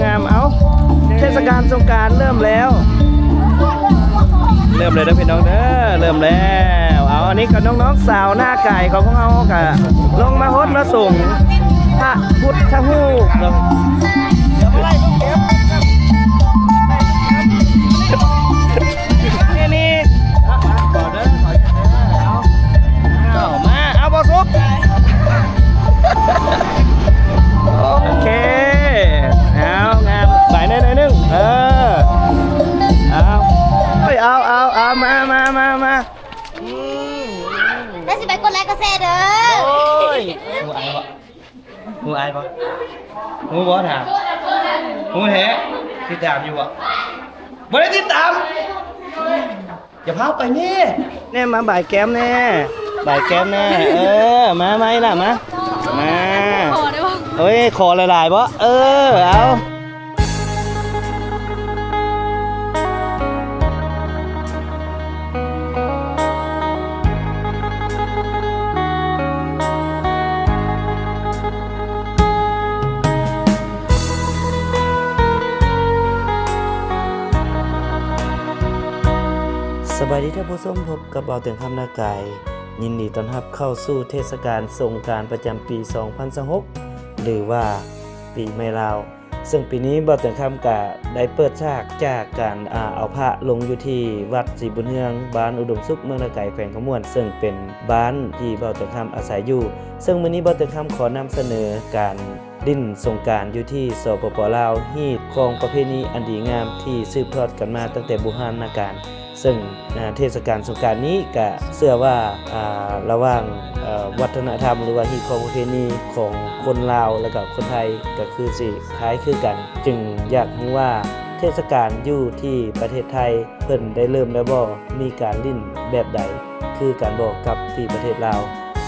ງາມ ເອົ້າ ເທດສະການສົງການເລີ່ມແລ້ວ ເລີ່ມແລ້ວເດີພີ່ນ້ອງເດີ ເລີ່ມແລ້ວ. ເອົາ ອັນນີ້ກໍນ້ອງໆ ຊາວນາກາຍຂອງພວກເຮົາກໍລົງມາຫົດມາສົງພະພຸດທະຮູບເນາະ. ນີ້ໆ ຂໍເດີ ຂໍເດີ ເອົາ ເອົາ ມາ ເອົາ ບໍ່ສຸກ ໂອເຄ ເອົາ ງາມ ໄປໜ້ອຍໜຶ່ງ ເອີ ເອົາ ເອີຍ ເອົາ ເອົາ ເອົາ ມາ ມາ ມາ ມາ ອືມ ແລ້ວຊິໄປກົດໄລກົດແຊເດີ ໂອ້ຍ ຮູ້ອ້າຍບໍ່? ຮູ້ອ້າຍບໍ່? ຮູ້ບໍ່? ຖາມ ຮູ້ແທ້ ຕິດຕາມຢູ່ບໍ່? ບໍ່ໄດ້ຕິດຕາມ ຢ່າພາໄປແມ່ ແນ່ ມາບາຍແກ້ມແນ່ ບາຍແກ້ມແນ່ ເອີ ມາ ມາອີ່ຫຼ້າ ມາ ມາ ຂໍໄດ້ບໍ່? ໂອ້ຍ ຂໍຫຼາຍໆບໍ່? ເອີ ເອົາ. ສະບາຍດີທ່ານຜູ້ຊົມ, ພົບກັບບ່າວເຕີງຄຳນາກາຍ, ຍິນດີຕ້ອນຮັບເຂົ້າສູ່ເທດສະການສົງການປະຈຳປີສອງພັນຊາວຫົກ ຫຼືວ່າປີໃໝ່ລາວ. ເຊິ່ງປີນີ້ບ່າວເຕີງຄຳກະໄດ້ເປີດສາກຈາກການ ອາ ເອົາພະລົງຢູ່ທີ່ວັດສີບຸນເຮືອງ ບ້ານອຸດົມສຸກ ເມືອງນາກາຍ ແຂວງຄຳມ່ວນ, ເຊິ່ງເປັນບ້ານທີ່ບ່າວເຕີງຄຳອາໄສຢູ່. ເຊິ່ງມື້ນີ້ບ່າວເຕີງຄຳຂໍນຳສະເໜີການຫຼິ້ນສົງການຢູ່ທີ່ ສປປ ລາວ, ຮີດຄອງປະເພນີອັນດີງາມທີ່ສືບທອດກັນມາຕັ້ງແຕ່ບູຮານນະການ. ເຊິ່ງ ອາ ເທດສະການສົງການນີ້ກະເຊື່ອວ່າ ອາ ລະຫວ່າງ ອາ ວັດທະນະທຳ ຫຼືວ່າຮີດຄອງປະເພນີຂອງຄົນລາວ ແລະກະຄົນໄທ ກະຄືຊິຄ້າຍຄືກັນ, ຈຶ່ງຢາກຮູ້ວ່າເທດສະການຢູ່ທີ່ປະເທດໄທເພິ່ນໄດ້ເລີ່ມແລ້ວບໍ່? ມີການຫຼິ້ນແບບໃດຄືກັນບໍ່ກັບທີ່ປະເທດລາວ?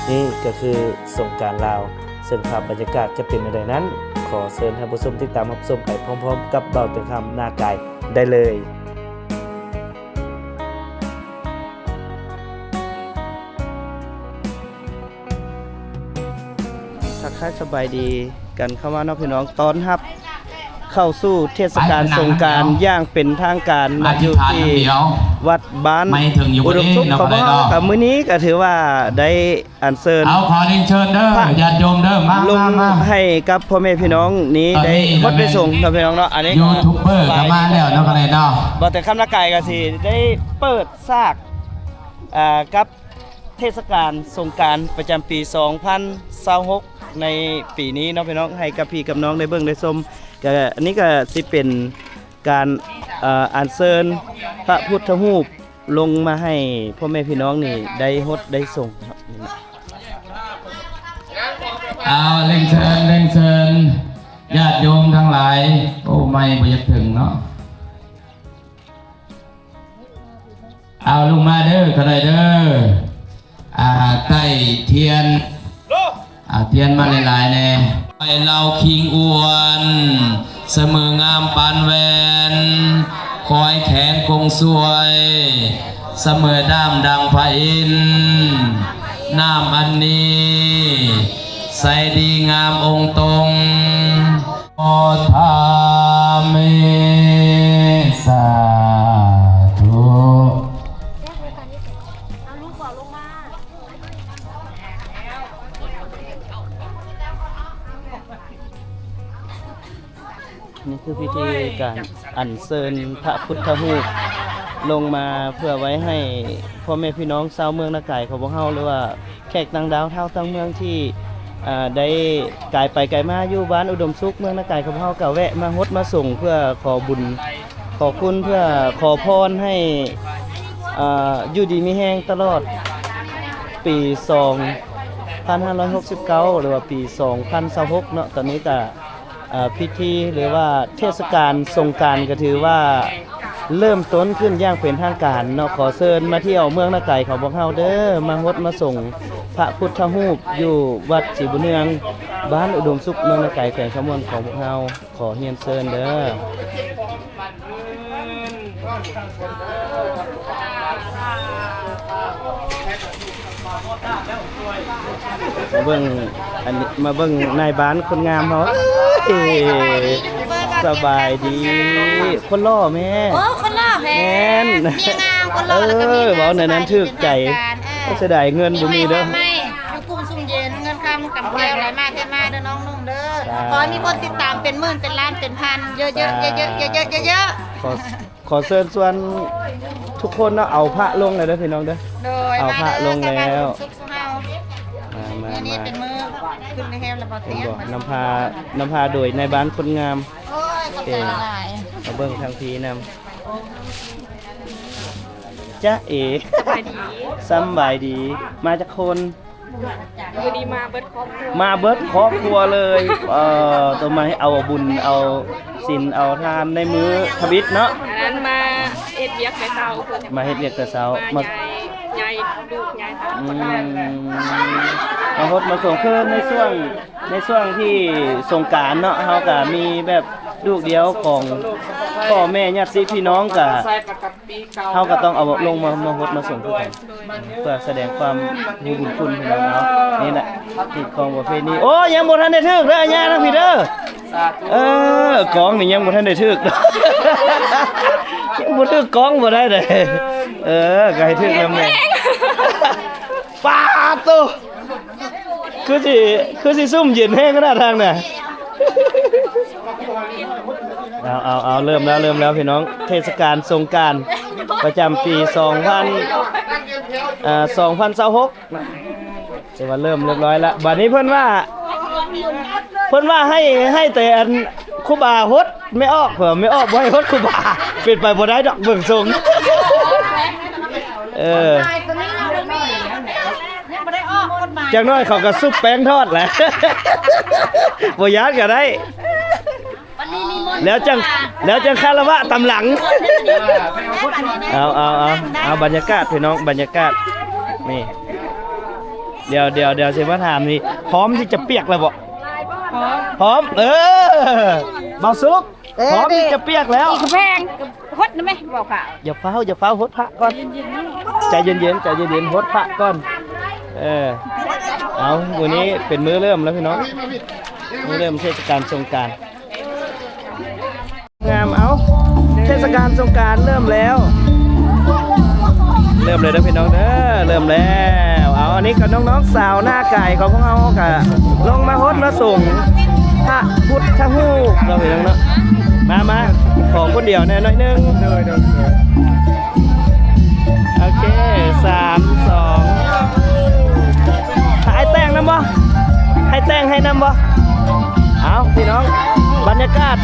ນີ້ກະຄືສົງການລາວ, ເຊິ່ງພາບບັນຍາກາດຈະເປັນແນວໃດນັ້ນ, ຂໍເຊີນທ່ານຜູ້ຊົມຕິດຕາມຮັບຊົມໄປພ້ອມໆກັບບ່າວເຕີງຄຳນາກາຍໄດ້ເລີຍ. ທັກທາຍສະບາຍດີກັນເຂົ້າມາເນາະພີ່ນ້ອງ, ຕ້ອນຮັບເຂົ້າສູ່ເທດສະການສົງການຢ່າງເປັນທາງການເນາະ, ຢູ່ທີ່ວັດບ້ານອຸດົມສຸກຂອງພວກເຮົາ. ກະມື້ນີ້ກະຖືວ່າໄດ້ ອັນເຊີນ ເອົາ ຂໍຮຽນເຊີນເດີ ຍາດໂຍມເດີ ມາ ມາ ມາ ໃຫ້ກັບພໍ່ແມ່ພີ່ນ້ອງນີ້ໄດ້ ຕອນນີ້ ຮອດໄດ້ສົ່ງເນາະພີ່ນ້ອງເນາະ. ອັນນີ້ ຢູທູບເບີກໍມາແລ້ວເນາະ ກໍໄດ້ເນາະ. ບ່າວເຕີງຄຳນາກາຍກໍຊິໄດ້ເປີດສາກ ອ່າ ກັບເທດສະການສົງການປະຈຳປີສອງພັນຊາວຫົກໃນປີນີ້ເນາະພີ່ນ້ອງ, ໃຫ້ກັບພີ່ກັບນ້ອງໄດ້ເບິ່ງໄດ້ຊົມ. ກໍອັນນີ້ກໍຊິເປັນ ການ ເອີ ອັນເຊີນພະພຸດທະຮູບລົງມາໃຫ້ພໍ່ແມ່ພີ່ນ້ອງນີ້ໄດ້ຫົດໄດ້ສົງເນາະ. ເອົາ ເລນເຊີນ ເລນເຊີນຍາດໂຍມທັງຫຼາຍ. ໂອ້ ໄມບໍ່ຢາກເຖິງເນາະ. ເອົາ ລົງມາເດີ ກໍໄດ້ເດີ. ອ່າ ໃຕ້ທຽນ ອ່າ ທຽນມາຫຼາຍໆແດ່. ໃຫ້ລາວຄີງອ້ວນ ສະເໝີງາມປານແວ່ນ, ຄອຍແຂນກົງສວຍ ສະເໝີດ້າມດັ່ງພະອິນ. ນ້ຳອັນນີ້ໃສດີງາມອົງຕົງ. ໂອທາມິ ສາທຸ. ນີ້ຄືພິທີການອັນເຊີນພະພຸດທະຮູບລົງມາ ເພື່ອໄວ້ໃຫ້ພໍ່ແມ່ພີ່ນ້ອງຊາວເມືອງນາກາຍຂອງພວກເຮົາ ຫຼືວ່າ ແຂກຕ່າງດ້າວຊາວຕ່າງເມືອງທີ່ ເອີ ໄດ້ກາຍໄປກາຍມາຢູ່ບ້ານອຸດົມສຸກ ເມືອງນາກາຍຂອງເຮົາ ກໍແວະມາຫົດມາສົງເພື່ອຂໍບຸນຂໍຄຸນ ເພື່ອຂໍພອນໃຫ້ ເອີ ຢູ່ດີມີແຮງຕະຫຼອດປີສອງພັນຫ້າຮ້ອຍຫົກສິບເກົ້າ ຫຼືວ່າປີສອງພັນຊາວຫົກເນາະ. ຕອນນີ້ກໍ ເອີ ພິທີ ຫຼືວ່າເທດສະການສົງການ ກໍຖືວ່າເລີ່ມຕົ້ນຂຶ້ນຢ່າງເປັນທາງການເນາະ. ຂໍເຊີນມາທ່ຽວເມືອງນາກາຍຂອງພວກເຮົາເດີ ມາຫົດມາສົງພະພຸດທະຮູບຢູ່ວັດສີບຸນເຮືອງ ບ້ານອຸດົມສຸກ ເມືອງນາກາຍ ແຂວງຄຳມ່ວນຂອງພວກເຮົາ. ຂໍຮຽນເຊີນເດີ. ມາເບິ່ງ ອັນນີ້ ມາເບິ່ງນາຍບ້ານຄົນງາມເຮົາ. ເອີຍ ຢູທູບເບີກໍ ສະບາຍດີ ຄົນຫຼໍ່ແມ່. ໂອ້ ຄົນຫຼໍ່ແມ່. ແມ່ນ ເມຍງາມ ຄົນຫຼໍ່ ເອີ ແລ້ວກໍເມຍງາມ. ເວົ້າແນວນັ້ນຖືກໃຈ. ເອີ ເສຍດາຍເງິນບໍ່ມີເດີ. ປີໃໝ່ ຢູ່ກຸ່ມຊຸ່ມເຢັນ ເງິນຄຳກຳແກ້ວ ໄຫຼມາເທມາເດີນ້ອງໜຸ່ມເດີ. ສາທຸ. ຂໍໃຫ້ມີຄົນຕິດຕາມເປັນໝື່ນເປັນລ້ານເປັນພັນ ເຢີະໆ ເຢີະໆ ເຢີະໆ. ຂໍ ຂໍເຊີນຊວນທຸກຄົນເນາະ ເອົາພະລົງແລ້ວເດີພີ່ນ້ອງເດີ. ໂດຍ ເອົາພະລົງແລ້ວ. ມາເດີ ສະບາຍດີ ສຸກເຮົາ. ມາ ມາ ນີ້ ມາ ເປັນມື້ຂຶ້ນແຮມແລ້ວບໍ່ຕຽງ. ເຫັນບໍ່? ນຳພາ ນຳພາໂດຍນາຍບ້ານຄົນງາມ. ໂອ້ຍ ຂອບໃຈຫຼາຍ. ມາເບິ່ງທາງພີ້ນຳ. ຈ໊ະເອ ສະບາຍດີ ສຳບາຍດີ. ມາຈັກຄົນ? ມື້ນີ້ມາເບິດຄອບຄົວ ມາເບິດຄອບຄົວເລີຍ. ເອີ ຕ້ອງມາເອົາບຸນເອົາສິນເອົາທານໃນມື້ທຳອິດເນາະ. ອັນນັ້ນມາເຮັດວຽກແຕ່ເຊົ້າ ມາເຮັດວຽກແຕ່ເຊົ້າ ມາ ມາຍ້າຍ ຍ້າຍລູກຍ້າຍຫຼານ. ອືມ ມາຫົດມາສົງ ຄືໃນຊ່ວງ ໃນຊ່ວງທີ່ສົງການເນາະ ເຮົາກະມີແບບລູກດຽວຂອງພໍ່ແມ່ຍາດຕິພີ່ນ້ອງກະ ເຮົາກໍຕ້ອງເອົາລົງມາ ມາຫົດມາສົງຄືກັນ ເພື່ອສະແດງຄວາມຮູ້ບຸນຄຸນພີ່ນ້ອງເຮົາ. ນີ້ແຫຼະ ຮີດຄອງປະເພນີ. ໂອ້ ຍັງບໍ່ທັນໄດ້ຖືກເດີ ອາຍາທາງພີ້ເດີ. ສາທຸ. ເອີ ກອງນີ້ຍັງບໍ່ທັນໄດ້ຖືກ ຍັງບໍ່ຖືກກອງບໍ່ໄດ້ເດ້. ເອີ ກໍໃຫ້ຖືກນຳແດ່. ປາດໂຕ ຄືຊິ ຄືຊິຊຸ່ມເຢັນແຮງຂະໜາດທາງນະ. ເອົາ ເອົາ ເອົາ ເລີ່ມແລ້ວ ເລີ່ມແລ້ວພີ່ນ້ອງ ເທດສະການສົງການປະຈຳປີສອງພັນ ເອີ ສອງພັນຊາວຫົກ ຖືວ່າເລີ່ມຮຽບຮ້ອຍລະ. ບາດນີ້ເພິ່ນວ່າ ເພິ່ນວ່າໃຫ້ ໃຫ້ແຕ່ອັນຄູບາຫົດແມ່ອອກ ເພິ່ນວ່າແມ່ອອກບໍ່ໃຫ້ຫົດຄູບາ ເປັນໄປບໍ່ໄດ້ດອກເບິ່ງຊົງ. ເອີ ຍັງບໍ່ໄດ້ອອກກົດໝາຍ ຈັກໜ້ອຍເຂົາກໍຊຸບແປ້ງທອດແຫຼະ ບໍ່ຢ້ານກໍໄດ້. ແລ້ວຈັ່ງ ແລ້ວຈັ່ງຄາລະວະຕາມຫຼັງ. ເອົາ ເອົາ ເອົາ ເອົາ ບັນຍາກາດພີ່ນ້ອງ ບັນຍາກາດນີ້. ດຽວ ດຽວ ດຽວຊິມາຖາມນີ້ ພ້ອມທີ່ຈະປຽກແລ້ວບໍ່? ພ້ອມ ພ້ອມ. ເອີ ບ່າວສຸກ ເອີ ພ້ອມທີ່ຈະປຽກແລ້ວ. ອີກແພງ ຫົດນະແມ່ ເວົ້າຂ້າວ. ຢ່າຟ້າວ ຢ່າຟ້າວ ຫົດພະກ່ອນ ໃຈເຢັນໆ ໃຈເຢັນໆ ຫົດພະກ່ອນ. ເອີ ເອົາ ມື້ນີ້ເປັນມື້ເລີ່ມແລ້ວພີ່ນ້ອງ ມື້ເລີ່ມເທດສະການສົງການ. ງາມ ເອົາ ເທດສະການສົງການເລີ່ມແລ້ວ ເລີ່ມແລ້ວເດີພີ່ນ້ອງເດີ ເລີ່ມແລ້ວ. ເອົາ ອັນນີ້ກໍນ້ອງໆ ສາວໜ້າກາຍຂອງພວກເຮົາກໍລົງມາຫົດມາສົງພະພຸດທະຮູບເນາະພີ່ນ້ອງເນາະ. ມາ ມາ ຂໍຄົນດຽວແດ່ໜ້ອຍໜຶ່ງ. ໂດຍ ໂດຍ ໂດຍ. ໂອເຄ ສາມ ສອງ ໃຫ້ອ້າຍແຕ່ງນຳບໍ່? ໃຫ້ແຕ່ງໃຫ້ນຳບໍ່? ເອົາ ພີ່ນ້ອງ ບັນຍາກາດ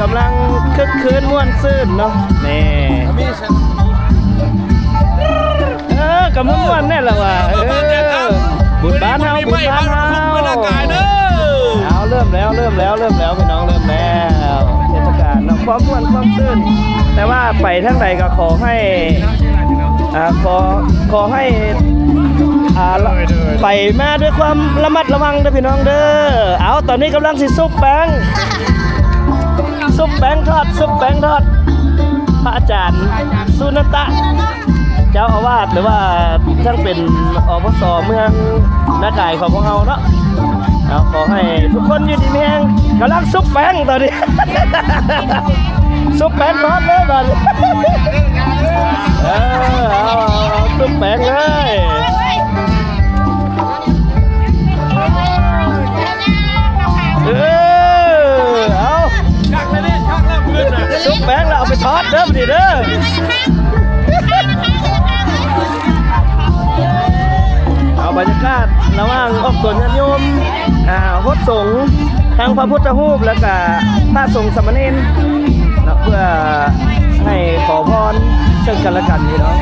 ກຳລັງຄຶກຄື້ນມ່ວນຊື່ນເນາະ. ນີ້ ເອີ ກໍມ່ວນໆ ແນ່ລະວ່າ. ເອີ ບຸນບ້ານເຮົາ ບຸນບ້ານເຮົາ. ເອົາ ເລີ່ມແລ້ວ ເລີ່ມແລ້ວ ເລີ່ມແລ້ວ ພີ່ນ້ອງ ເລີ່ມແລ້ວ ເທດສະການເນາະ ຄວາມມ່ວນຄວາມຊື່ນ. ແຕ່ວ່າໄປທາງໃດກໍຂໍໃຫ້ ອ່າ ຂໍ ຂໍໃຫ້ ອ່າ ໂດຍ ໂດຍ ໄປມາດ້ວຍຄວາມລະມັດລະວັງເດີພີ່ນ້ອງເດີ. ເອົາ ຕອນນີ້ກຳລັງຊິຊຸບແປ້ງ ຊຸບແປ້ງທອດ ຊຸບແປ້ງທອດ ພະອາຈານສຸນັນຕະ ເຈົ້າອາວາດ ຫຼືວ່າທັງເປັນ ອພສ ເມືອງນາກາຍຂອງພວກເຮົາເນາະ. ເອົາ ຂໍໃຫ້ທຸກຄົນຢູ່ດີມີແຮງ. ກຳລັງຊຸບແປ້ງຕອນນີ້ ຊຸບແປ້ງທອດເລີຍບາດນີ້. ເອີ ເອົາ ເອົາ ເອົາ ຊຸບແປ້ງເລີຍ. ເອີ ເອົາ ຊຸບແປ້ງແລ້ວເອົາໄປທອດເດີບາດນີ້ເດີ. ເອົາ ບັນຍາກາດລະຫວ່າງອອກຕົນຍາດໂຍມ ອ່າ ຫົດສົງ ທັງພະພຸດທະຮູບ ແລ້ວກະພະສົງສາມະເນນເນາະ ເພື່ອໃຫ້ຂໍພອນເຊິ່ງກັນແລະກັນພີ່ນ້ອງ.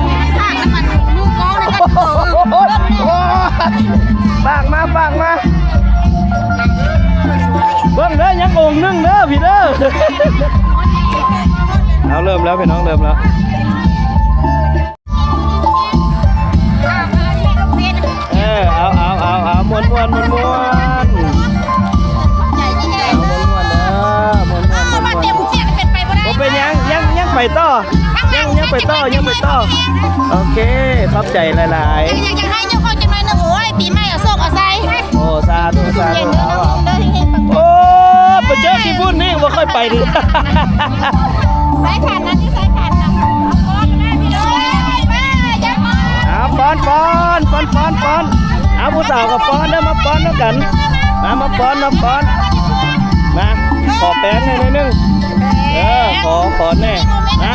ຝາກມາ ຝາກມາ ເບິ່ງເດີ ຍັງອົງໜຶ່ງເດີພີ່ເດີ. ເອົາ ເລີ່ມແລ້ວພີ່ນ້ອງ ເລີ່ມແລ້ວ. ເອີ ເອົາ ເອົາ ເອົາ ເອົາ ມ່ວນໆ ມ່ວນໆ ເອົາ ມ່ວນໆ ເດີ ມ່ວນໆ ມ່ວນໆ. ບໍ່ເປັນຫຍັງ ຍັງ ຍັງໄປຕໍ່ ຍັງ ຍັງໄປຕໍ່ ຍັງໄປຕໍ່. ໂອເຄ ຂອບໃຈຫຼາຍໆ. ຢາກ ຢາກໃຫ້ຍົກອອກຈັກໜ້ອຍໜຶ່ງ. ໂອ້ຍ ປີໃໝ່ເອົາໂຊກເອົາໄຊ. ໂອ້ ສາທຸ ສາທຸ. ໂອ້ ໄປເຈີຂີ້ຝຸ່ນນີ້ ບໍ່ຄ່ອຍໄປເດ. ສາຍຂັນນັ້ນ ຢູ່ສາຍຂັນນະ ເອົາຟ້ອນແມ່ພີ່ນ້ອງ ເອີຍ ມາ ຢ່າຟ້ອນ ອ່າ ຟ້ອນ ຟ້ອນ ຟ້ອນ ຟ້ອນ ເອົາ ຜູ້ສາວກໍຟ້ອນເດີ ມາຟ້ອນນຳກັນ ມາ ມາຟ້ອນ ມາຟ້ອນ ມາ ຂໍແປງແດ່ໜ້ອຍໜຶ່ງ ເອີ ຂໍ ຂໍແດ່ ມາ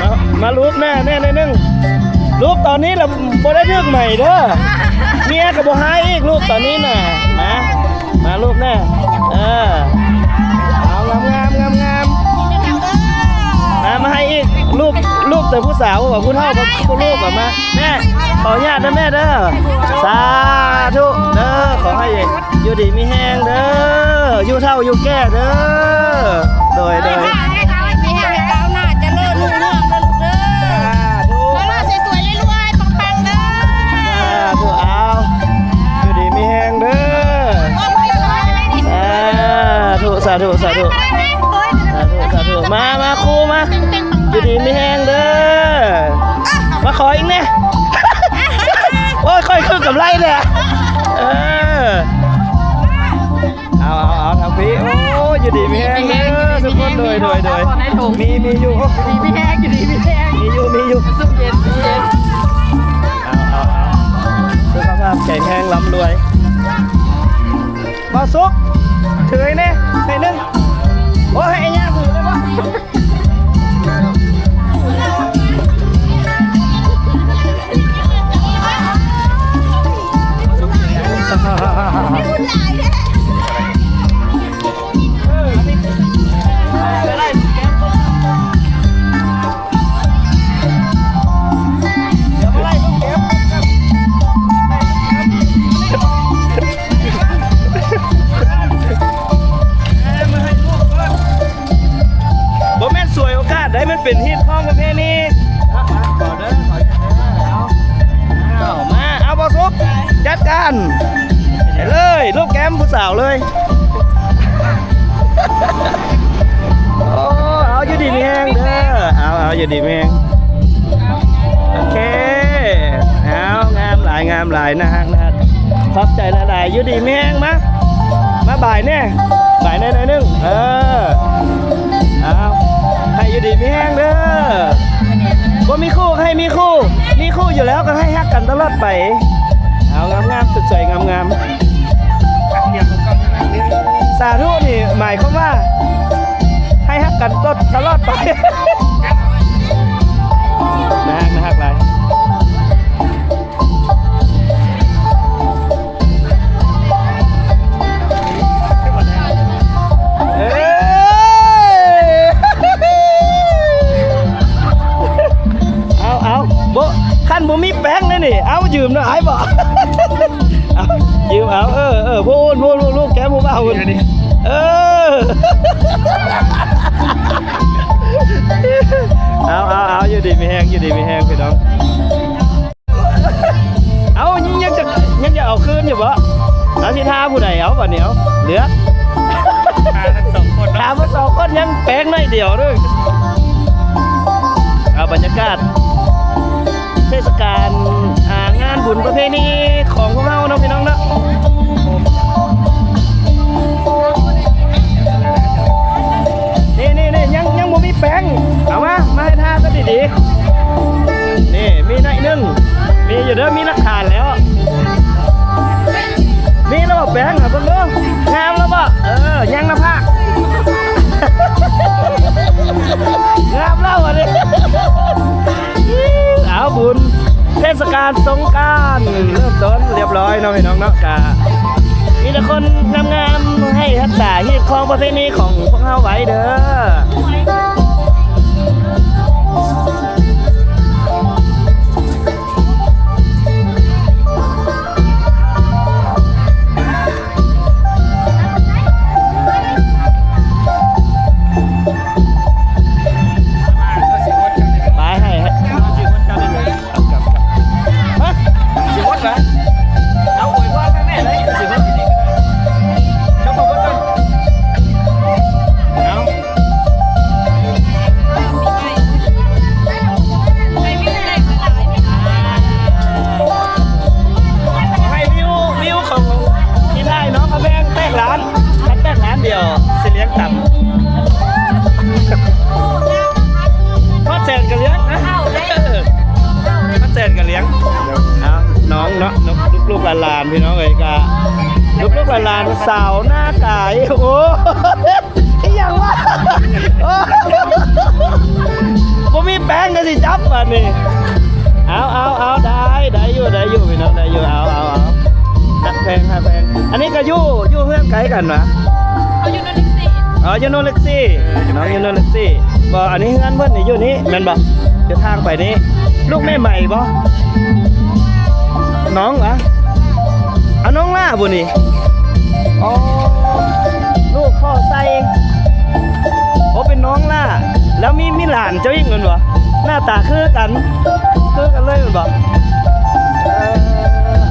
ມາ ມາລູບແດ່ ແດ່ໜ້ອຍໜຶ່ງ ລູບຕອນນີ້ລະ ບໍ່ໄດ້ຖືກໃໝເດີ ເມຍກໍບໍ່ຮ້າຍອີກ ລູບຕອນນີ້ນະ ມາ ມາລູບແດ່ ເອີ ເອົາ ງາມໆ ງາມໆ ມາ ມາໃຫ້ອີກ ລູບ ລູບແຕ່ຜູ້ສາວ ຜູ້ເຖົ້າ ຜູ້ລູກອອກມາ ແມ່ ຂໍອະນຸຍາດນະແມ່ເດີ ສາທຸເດີ ຂໍໃຫ້ຢູ່ດີມີແຮງເດີ ຢູ່ເຖົ້າຢູ່ແກ່ເດີ ໂດຍ ໂດຍ ມີແຮງກ້າວໜ້າຈະເລີນຮຸ່ງເຮືອງເດີລູກເດີ ສາທຸ ສວຍໆ ລວຍໆ ປັງໆ ເດີ ສາທຸ ເອົາ ຢູ່ດີມີແຮງເດີ ສາທຸ ສາທຸ ສາທຸ ສາທຸ ສາທຸ ມາ ມາ ຄູມາ ຢູ່ດີມີແຮງເດີ ມາຂໍອີກແດ່ ໂອ້ຍ ຂ້ອຍຄືກຳໄລແຫຼະ ເອີ ເອົາ ເອົາ ເອົາ ທາງພີ້ ໂອ້ຍ ຢູ່ດີມີແຮງເດີ ຢູ່ດີມີແຮງ ທຸກຄົນ ຢູ່ດີມີແຮງ ໂດຍ ໂດຍ ໂດຍ ມີ ມີຢູ່ ຢູ່ດີມີແຮງ ຢູ່ດີມີແຮງ ມີຢູ່ ມີຢູ່ ສຸກເຢັນ ສຸກເຢັນ ເອົາ ເອົາ ເອົາ ສຸຂະພາບແຂງແຮງ ລ່ຳລວຍ ບ່າວສຸກ ຖືໃຫ້ແດ່ ໃຫ້ໜຶ່ງ ໂອ້ຍ ໃຫ້ອ້າຍຍ່າຖືໄດ້ບໍ່? ບໍ່ແມ່ນສວຍໂອກາດໃດ ມັນເປັນຮີດຄອງປະເພນີ. ຂໍເດີ ຂໍເດີ ເອົາ ເອົາ ມາ ເອົາ ບ່າວສຸກ ຈັດການ ເອົາເລີຍ ລູບແກ້ມຜູ້ສາວເລີຍ. ໂອ້ ເອົາ ຢູ່ດີມີແຮງເດີ ເອົາ ເອົາ ຢູ່ດີມີແຮງ ໂອເຄ ເອົາ ງາມຫຼາຍ ງາມຫຼາຍ ໜ້າຮັກ ໜ້າຮັກ ຂອບໃຈຫຼາຍໆ ຢູ່ດີມີແຮງ ມາ ມາບາຍແດ່ ບາຍແດ່ໜ້ອຍໜຶ່ງ ເອີ ເອົາ ໃຫ້ຢູ່ດີມີແຮງເດີ ບໍ່ມີຄູ່ໃຫ້ມີຄູ່ ມີຄູ່ຢູ່ແລ້ວກໍໃຫ້ຮັກກັນຕະຫຼອດໄປ ເອົາ ງາມໆ ສວຍໆ ງາມໆ. ສາທຸນີ້ໝາຍຄວາມວ່າ ໃຫ້ຮັກກັນຕົດຕະຫຼອດໄປ ໜ້າຮັກ ໜ້າຮັກຫຼາຍ ເອີ ເອົາ ເອົາ ບໍ່ ຄັນບໍ່ມີແປ້ງເດ້ນີ້ ເອົາ ຢືມເດີ ອ້າຍບໍ່ ເອົາ ຢືມເອົາ ເອີ ເອີ ພຸ້ນ ພຸ້ນ ລູບແກ້ມຜູ້ບ່າວພຸ້ນ ເອີ ເອົາ ເອົາ ເອົາ ຢູ່ດີມີແຮງ ຢູ່ດີມີແຮງ ພີ່ນ້ອງ ເອົາ ຍັງ ຍັງຈະ ຍັງຈະເອົາຄືນຢູ່ບໍ່? ເອົາ ຊິທາຜູ້ໃດເອົາ ບາດນີ້ເອົາ ເລືອກ ທາທັງສອງຄົນເນາະ ທາທັງສອງຄົນ ຍັງແປງໜ້ອຍດຽວເດີ ເອົາ ບັນຍາກາດ ເທດສະການ ອ່າ ງານບຸນປະເພນີຂອງພວກເຮົາເນາະ ພີ່ນ້ອງເນາະ ນີ້ໆໆ ຍັງ ຍັງບໍ່ມີແປ້ງ ເອົາມາ ມາໃຫ້ທາກັນດີໆ ນີ້ ມີໜ້ອຍໜຶ່ງ ມີຢູ່ເດີ ມີຫຼັກຖານແລ້ວ ມີແລ້ວບໍ່ແປ້ງ ເບິ່ງດູ ງາມແລ້ວບໍ່? ເອີ ຍັງໜ້າຜາກ ງາມແລ້ວບາດນີ້ ເອົາ ບຸນເທດສະການສົງການ ເລີ່ມຕົ້ນລຽບລ້ອຍເນາະ ພີ່ນ້ອງເນາະ ກະມີແຕ່ຄົນງາມໆ ໃຫ້ຮັກສາຮີດຄອງປະເພນີຂອງພວກເຮົາໄວ້ເດີ. ໄປໃຫ້ ຮະ ຊິໝົດລະ ເອົາ ອວຍພອນໃຫ້ແມ່ເລີຍ ຊິໝົດ ເອົາ ເອົາ. ພີ່ນ້ອງເອີຍ ກະລູກໆຫຼານໆ ສາວໜ້າກາຍ ໂອ້ ອີຫຍັງວະ ໂອ້ ບໍ່ມີແປ້ງກໍຊິຈັບບາດນີ້ ເອົາ ເອົາ ເອົາ ໄດ້ ໄດ້ຢູ່ ໄດ້ຢູ່ ພີ່ນ້ອງ ໄດ້ຢູ່ ເອົາ ເອົາ ເອົາ ຮັກແພງ ຮັກແພງ ອັນນີ້ກໍຢູ່ ຢູ່ເຮືອນໃກ້ກັນຫວາ? ເຂົາຢູ່ນວນເລັກສີ່ ອໍ ຢູ່ນວນເລັກສີ່ ເອີ ນ້ອງຢູ່ນວນເລັກສີ່ ບໍ່ ອັນນີ້ເຮືອນເພິ່ນນີ້ຢູ່ນີ້ແມ່ນບໍ່? ຢູ່ທາງໄປນີ້ ລູກແມ່ໃໝ່ບໍ່? ນ້ອງຫວາ? ເອົາ ນ້ອງຫຼ້າບໍ່ນີ້? ອໍ ລູກພໍ່ໃສ່ ໂອ້ ເປັນນ້ອງຫຼ້າ ແລ້ວມີ ມີຫຼານເຈົ້າອີກແມ່ນບໍ່? ໜ້າຕາຄືກັນ ຄືກັນເລີຍແມ່ນບໍ່?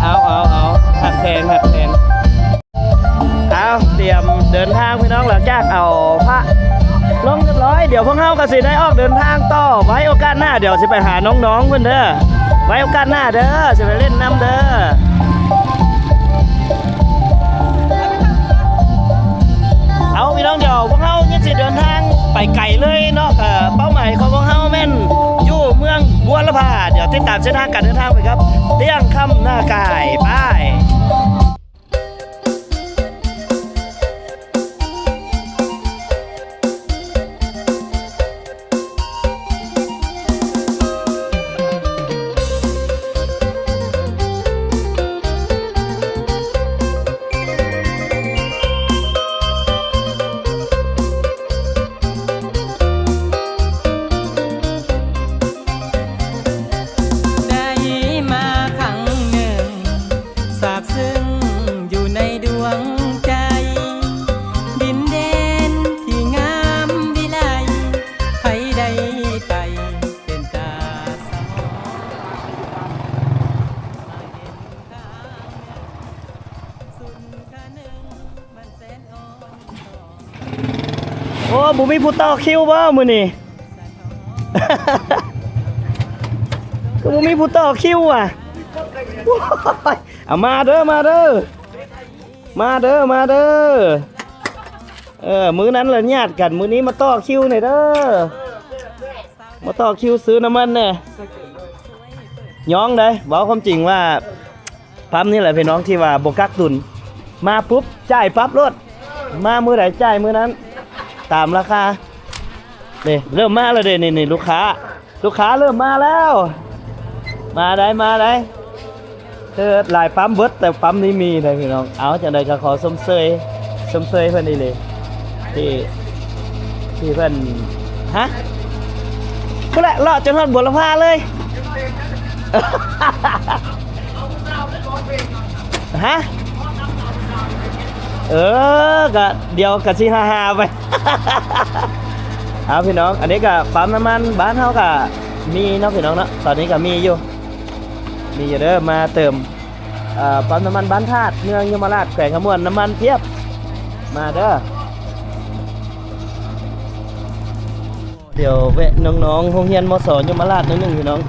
ເອີ ເອົາ ເອົາ ເອົາ ຮັກແພງ ຮັກແພງ. ເອົາ ຕຽມເດີນທາງພີ່ນ້ອງ ຫຼັງຈາກເອົາພະລົງຮຽບຮ້ອຍ ດຽວພວກເຮົາກໍຊິໄດ້ອອກເດີນທາງຕໍ່ ໄວ້ໂອກາດໜ້າ ດຽວຊິໄປຫານ້ອງໆເພິ່ນເດີ ໄວ້ໂອກາດໜ້າເດີ ຊິໄປຫຼິ້ນນຳເດີ. ເອົາ ພີ່ນ້ອງ ດຽວພວກເຮົາຍັງຊິເດີນທາງໄປໄກເລີຍເນາະ ກໍເປົ້າໝາຍຂອງພວກເຮົາແມ່ນຢູ່ເມືອງບົວລະພາ ດຽວຕິດຕາມເສັ້ນທາງການເດີນທາງໄປກັບ ທ່ຽງຄຳ ໜ້າກາຍ ໄປ. ໄດ້ມາຄັ້ງໜຶ່ງ ຊາບຊຶ້ງຢູ່ໃນດວງໃຈ ດິນແດນທີ່ງາມວິໄລ ໃຜໄດ້ໄປເປັນຕາສະໝອງ ໂອ້ ບໍ່ມີຜູ້ຕໍ່ຄິວບໍ່ມື້ນີ້? ຄືບໍ່ມີຜູ້ຕໍ່ຄິວຫວາ? ເອົາ ມາເດີ ມາເດີ ມາເດີ ມາເດີ. ເອີ ມື້ນັ້ນລະຍາດກັນ ມື້ນີ້ມາຕໍ່ຄິວແດ່ເດີ ມາຕໍ່ຄິວຊື້ນ້ຳມັນແດ່. ຍ້ອງໃດ ເວົ້າຄວາມຈິງວ່າ ປ້ຳນີ້ແຫຼະພີ່ນ້ອງ ທີ່ວ່າບໍ່ກັກຕຸນ ມາປຸບຈ່າຍປັບໂລດ ມາມື້ໃດຈ່າຍມື້ນັ້ນ ຕາມລາຄາ. ນີ້ເລີ່ມມາແລ້ວເດ້ ນີ້ ນີ້ລູກຄ້າ ລູກຄ້າເລີ່ມມາແລ້ວ ມາໄດ໋ ມາໄດ໋. ຄືຫຼາຍປ້ຳເບິດ ແຕ່ປ້ຳນີ້ມີໄດ໋ພີ່ນ້ອງ. ເອົາ ຈັ່ງໃດກໍຂໍຊົມເຊີຍ ຊົມເຊີຍເພິ່ນອີ່ຫຼີ ທີ່ ທີ່ເພິ່ນ ຮະ ພຸ້ນແຫຼະ ເລາະຈົນຮອດບົວລະພາເລີຍ ຮະ ເອີ ກະ ດຽວກະຊິຮ່າໆໄປ. ເອົາ ພີ່ນ້ອງ ອັນນີ້ກະປ້ຳນ້ຳມັນບ້ານເຮົາກະມີເນາະ ພີ່ນ້ອງເນາະ ຕອນນີ້ກະມີຢູ່ ມີຢູ່ເດີ ມາເຕີມ ເອີ ປ້ຳນ້ຳມັນບ້ານທາດ ເມືອງຍົມມະລາດ ແຂວງຄຳມ່ວນ ນ້ຳມັນພຽບ ມາເດີ. ດຽວແວະນ້ອງໆໂຮງຮຽນ ມສ ຍົມມະລາດໜ້ອຍໜຶ່ງພີ່ນ້ອງ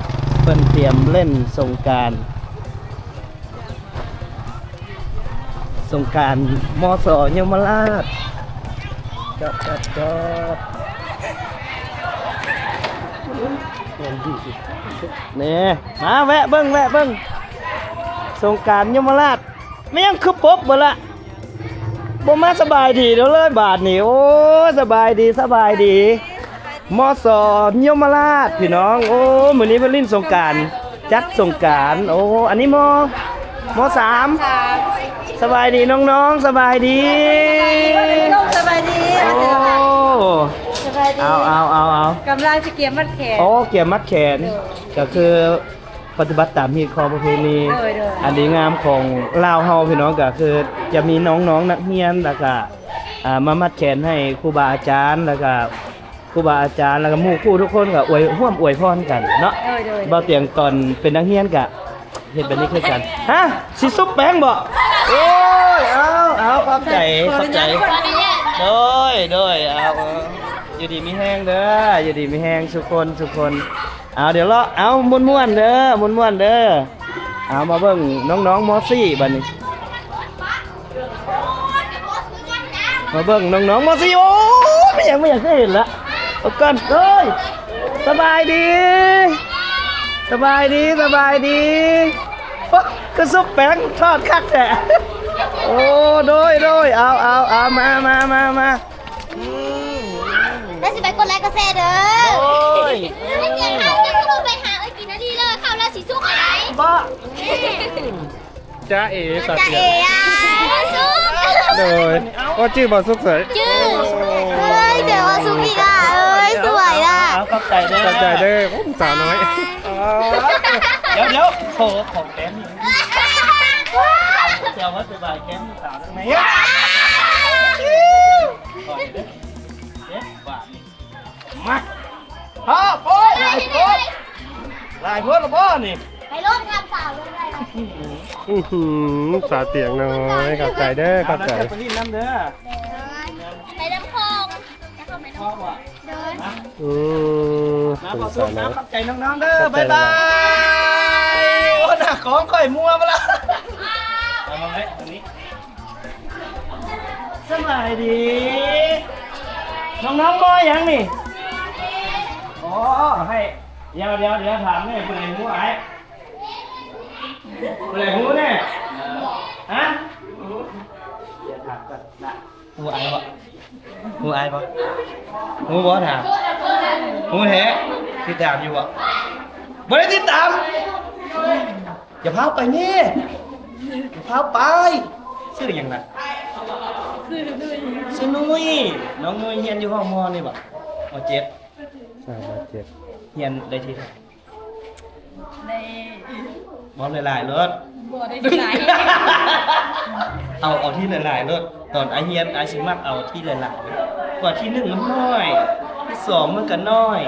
ເພິ່ນຕຽມຫຼິ້ນສົງການ ສົງການ ມສ ຍົມມະລາດ ຈອດ ຈອດ ຈອດ ນີ້ ມາແວະເບິ່ງ ແວະເບິ່ງ ສົງການຍົມມະລາດ. ແມ່ນຫຍັງຄືປົບເບິດລະ ບໍ່ມາສະບາຍດີເດີເລີຍບາດນີ້. ໂອ້ ສະບາຍດີ ສະບາຍດີ ມສ ຍົມມະລາດ ພີ່ນ້ອງ. ໂອ້ ມື້ນີ້ເພິ່ນຫຼິ້ນສົງການ ຈັດສົງການ. ໂອ້ ອັນນີ້ ມ ມ ສາມ ສາມ ສະບາຍດີນ້ອງໆ ສະບາຍດີ ສະບາຍດີ ໂອ້ ສະບາຍດີ ເອົາ ເອົາ ເອົາ ເອົາ ກຳລັງຊິກຽມມັດແຂນ. ໂອ້ ກຽມມັດແຂນ ໂດຍ ກໍຄື ປະຕິບັດຕາມຮີດຄອງປະເພນີ ໂດຍ ໂດຍ ອັນດີງາມຂອງລາວເຮົາ ພີ່ນ້ອງ. ກໍຄືຈະມີນ້ອງໆນັກຮຽນ ແລ້ວກະ ອ່າ ມາມັດແຂນໃຫ້ຄູບາອາຈານ ແລ້ວກະຄູບາອາຈານ ແລ້ວກະໝູ່ຄູ່ທຸກຄົນ ກໍອວຍ ຮ່ວມອວຍພອນກັນເນາະ. ໂດຍ ໂດຍ ເບົາຕຽງຕອນເປັນນັກຮຽນກະເຮັດແບບນີ້ຄືກັນ. ຮະ ຊິຊຸບແປ້ງບໍ່? ໂອ້ຍ ເອົາ ເອົາ ຂອບໃຈ ຂອບໃຈ ໂດຍ ໂດຍ ເອົາ ເອົາ ຢູ່ດີມີແຮງເດີ ຢູ່ດີມີແຮງສູ່ຄົນ ສູ່ຄົນ. ເອົາ ດຽວເລາະ ເອົາ ມ່ວນໆເດີ ມ່ວນໆເດີ. ເອົາ ມາເບິ່ງນ້ອງໆ ມ.ສີ່ ບັດນີ້ ມາເບິ່ງນ້ອງໆ ມ.ສີ່. ໂອ້ ແມ່ນຫຍັງ ແມ່ນຫຍັງ ຄືເຫັນລະ ເອົາກ່ອນ ເອີຍ ສະບາຍດີ ສະບາຍດີ ສະບາຍດີ. ຄືຊຸບແປ້ງທອດຄັກແທ້. ໂອ້ ໂດຍ ໂດຍ ເອົາ ເອົາ ເອົາ ມາ ມາ ມາ ມາ. ອືມ ແລ້ວຊິໄປກົດໄລກົດແຊເດີ. ໂດຍ ເອີຍ ເອົາ ເອົາ ເອົາ ໄປຫາເອີຍກິນອັນນີ້ເລີຍ ເຂົ້າແລ້ວຊິສຸກຫຼາຍ. ບໍ່ ຈາເອ ຈາເອ ສາວເຕີຍ ອາ ສຸກ. ໂດຍ ໂອ້ ຈື່ບໍ່ສຸກເສີຍ? ຈື່. ໂອ້ຍ ເຈີບໍ່ສຸກອີກລະ. ເອີຍ ສວຍລະ. ເອົາ ຂອບໃຈເດີ ຂອບໃຈເດີ. ໂອ້ ສາວນ້ອຍ. ເອີ ດຽວ ດຽວ ຂໍ ຂໍແກ້ມ ດຽວມາສະບາຍແກ້ມສາວໜ້ອຍ. ມາ ຮະ ໂອ້ຍ ຫຼາຍໂພດ ຫຼາຍໂພດລະບໍ່ນີ້? ໄປລົງນຳສາວລົງໄດ້. ອື້ຫື ສາວຕຽງນ້ອຍ ຂອບໃຈເດີ ຂອບໃຈ. ເອົາ ດຽວຈະໄປຫຼິ້ນນຳເດີ ໄປນຳຂອງ ຈະເຂົ້າໄປນຳຂອງ. ອືມ ມາ ຂອບໃຈນ້ອງໆເດີ ຂອບໃຈ ບາຍບາຍ. ໂອ້ ໜ້າຂອງຂ້ອຍມົວໄປລະ. ເອົາມາໄວ້ຕົງນີ້. ສະບາຍດີ ນ້ອງໆ ມອຫຍັງນີ້? ອໍ ໃຫ້ ດຽວ ດຽວ ດຽວ ຖາມແນ່ ຜູ້ໃດຮູ້ອ້າຍ? ຜູ້ໃດຮູ້ແນ່? ຮະ? ດຽວຖາມກ່ອນນະ. ຮູ້ອ້າຍບໍ່? ຮູ້ອ້າຍບໍ່? ຮູ້ບໍ່? ຖາມ. ຮູ້ແທ້? ຕິດຕາມຢູ່ບໍ່? ບໍ່ໄດ້ຕິດຕາມ. ຢ່າພາໄປແນ່ ຢ່າພາໄປ. ຊື່ຫຍັງນະ? ຊື່ນຸ້ຍ ຊື່ນຸ້ຍ. ນ້ອງນຸ້ຍຮຽນຢູ່ຫ້ອງມໍນີ້ບໍ່? ມໍເຈັດ ອ່າ ມໍເຈັດ. ຮຽນໄດ້ທີ່ເທົ່າໃດ? ໄດ້ ເວົ້າຫຼາຍໆໂລດ. ບໍ່ໄດ້ຫຼາຍ ເອົາ ເອົາທີ່ຫຼາຍໆໂລດ. ຕອນອ້າຍຮຽນ ອ້າຍຊິມັກເອົາທີ່ຫຼາຍໆ ເພາະວ່າທີ່ໜຶ່ງມັນນ້ອຍ ທີ່ສອງມັນກະນ້ອຍ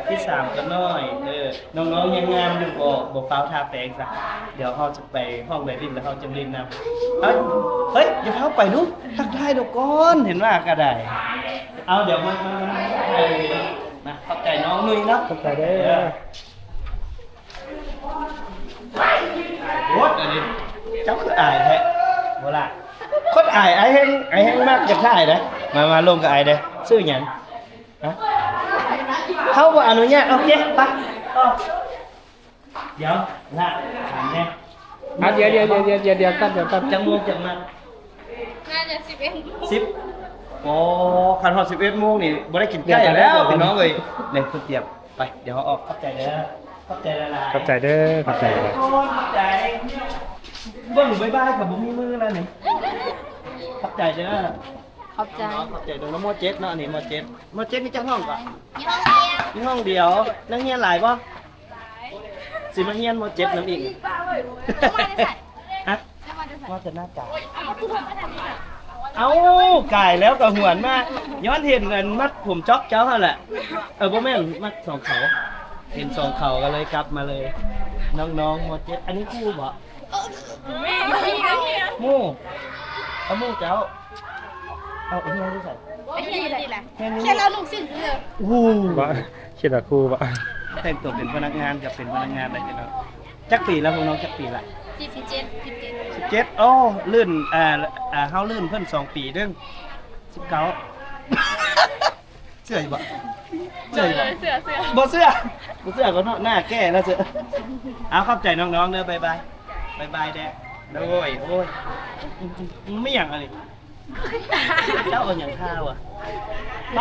ທີ່ສາມກະນ້ອຍ. ເອີ ນ້ອງໆຍັງງາມຢູ່ ບໍ່ ບໍ່ຟ້າວທາແປງຊະ. ດຽວເຮົາຈະໄປຫ້ອງໃດຫຼິ້ນ ແລ້ວເຮົາຈະຫຼິ້ນນຳ. ເອີ ເຮີ້ຍ ຢ່າພາໄປດູ ທັກທາຍດູກ່ອນ ເຫັນວ່າກະໄດ້. ເອົາ ດຽວມາ ມາ ມາ ມາ ຂອບໃຈນ້ອງນຸ້ຍເນາະ ຂອບໃຈເດີ. ໂອ້ຍ ອັນນີ້ເຈົ້າຄືອາຍແທ້ບໍ່ລະ? ຄົນອາຍ ອາຍແຮງ ອາຍແຮງມັກຢາກຖ່າຍເດ້. ມາ ມາລົງກັບອາຍເດ້. ຊື່ຫຍັງ? ຮະ? ເຮົາບໍ່ອະນຸຍາດ. ໂອເຄ ໄປ. ດຽວລະ ຖາມແນ່ ອ່ະ ດຽວ ດຽວ ດຽວ ດຽວ ດຽວ ຕັດ ດຽວ ຕັດ ຈັກໂມງຈັກນັດ? ໜ້າຈະສິບເອັດໂມງ ສິບ ໂອ້ ຄັນຮອດສິບເອັດໂມງນີ້ບໍ່ໄດ້ກິນໄກ່ແລ້ວ ພີ່ນ້ອງເອີຍ. ນີ້ເພິ່ນຕຽມໄປ ດຽວເຮົາອອກ. ຂອບໃຈເດີ ຂອບໃຈຫຼາຍໆ ຂອບໃຈເດີ ຂອບໃຈ ຂອບໃຈ. ເບິ່ງບາຍບາຍກໍບໍ່ມີມືແລ້ວນີ້. ຂອບໃຈເດີ ຂອບໃຈ ຂອບໃຈເດີ. ມ.ເຈັດເນາະ ອັນນີ້ ມ.ເຈັດ ມ.ເຈັດ ມີຈັກຫ້ອງກະ? ມີຫ້ອງດຽວ ມີຫ້ອງດຽວ. ນັກຮຽນຫຼາຍບໍ່? ຊິມາຮຽນ ມ.ເຈັດ ນຳອີກ. ຮະ? ມາແຕ່ນາກາງ. ເອົ້າ ກາຍແລ້ວກໍຫວນມາ ຍ້ອນເຫັນອັນມັດຜົມຈ໊ອກເຈົ້າຫັ້ນແຫຼະ. ເອີ ບໍ່ແມ່ນ ມັດສອງເຂົາ ເຫັນສອງເຂົາກໍເລີຍກັບມາເລີຍ. ນ້ອງໆ ມ.ເຈັດ ອັນນີ້ຄູບໍ່? ໝູ່ ເອົາໝູ່ເຈົ້າ. ເອົາ ເອົາຮຽນຢູ່ໃສ? ໄປຮຽນຢູ່ນີ້ແຫຼະ ຮຽນຢູ່ ແຄ່ລາວນຸ່ງສິ້ນເດີ. ໂອ້ໂຫ ວ່າ ຄິດວ່າຄູບໍ່? ແຕ່ງຕົວເປັນພະນັກງານ ຢາກເປັນພະນັກງານໄດ້ເນາະ. ຈັກປີແລ້ວ ພວກນ້ອງຈັກປີລະ? ສິບເຈັດ ສິບເຈັດ ສິບເຈັດ. ໂອ້ ລື່ນ ອ່າ ອ່າ ເຮົາລື່ນເພິ່ນສອງປີເດີ ສິບເກົ້າ. ເຊື່ອຢູ່ບໍ່? ເຊື່ອຢູ່ບໍ່? ເຊື່ອ ເຊື່ອ ບໍ່ເຊື່ອ ບໍ່ເຊື່ອກໍເນາະ ໜ້າແກ່ແລ້ວເຊື່ອ. ເອົາ ຂອບໃຈນ້ອງໆເດີ ບາຍບາຍ ບາຍບາຍແດ່. ໂອ້ຍ ໂອ້ຍ ມີຫຍັງອັນນີ້? ເຈົ້າເອົາຫຍັງທາວະ? ໄປ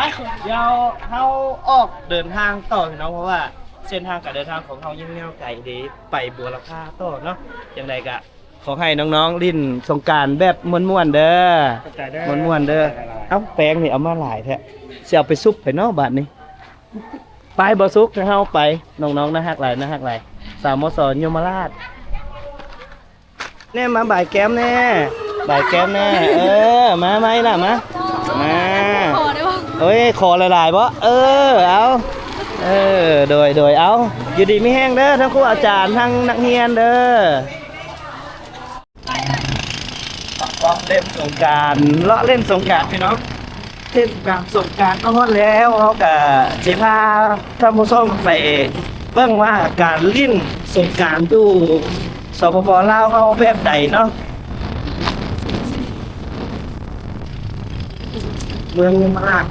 ດຽວເຮົາອອກເດີນທາງຕໍ່ພີ່ນ້ອງ ເພາະວ່າເສັ້ນທາງການເດີນທາງຂອງເຮົາຍັງຍາວໄກເດ້ ໄປບົວລະພາຕໍ່ເນາະ. ຈັ່ງໃດກະ ຂໍໃຫ້ນ້ອງໆຫຼິ້ນສົງການແບບມ່ວນໆເດີ ຂອບໃຈເດີ ມ່ວນໆເດີ. ເອົ້າ ແປ້ງນີ້ເອົາມາຫຼາຍແທ້ ຊິເອົາໄປສຸບໃຜເນາະບາດນີ້? ໄປ ບໍ່ສຸກ ທາງເຮົາໄປ. ນ້ອງໆ ໜ້າຮັກຫຼາຍ ໜ້າຮັກຫຼາຍ. ສາວ ມສ ຍົມມະລາດ ແນ່ ມາບາຍແກ້ມແນ່ ບາຍແກ້ມແນ່. ເອີ ມາ ມາອີ່ຫຼ້າ ມາ ມາ. ຂໍໄດ້ບໍ່? ໂອ້ຍ ຂໍຫຼາຍໆບໍ່? ເອີ ເອົາ ເອີ ໂດຍ ໂດຍ ເອົາ ຢູ່ດີມີແຮງເດີ ທັງຄູອາຈານ ທັງນັກຮຽນເດີ. ເລາະເລ່ນສົງການ ເລາະເລ່ນສົງການພີ່ນ້ອງ ເທດສະການສົງການກໍຮອດແລ້ວ. ເຮົາກະຊິພາທ່ານຜູ້ຊົມໄປເບິ່ງວ່າການຫຼິ້ນສົງການຢູ່ ສປປ ລາວ ເຮົາແບບໃດເນາະ. ເມືອງຍມະລາດ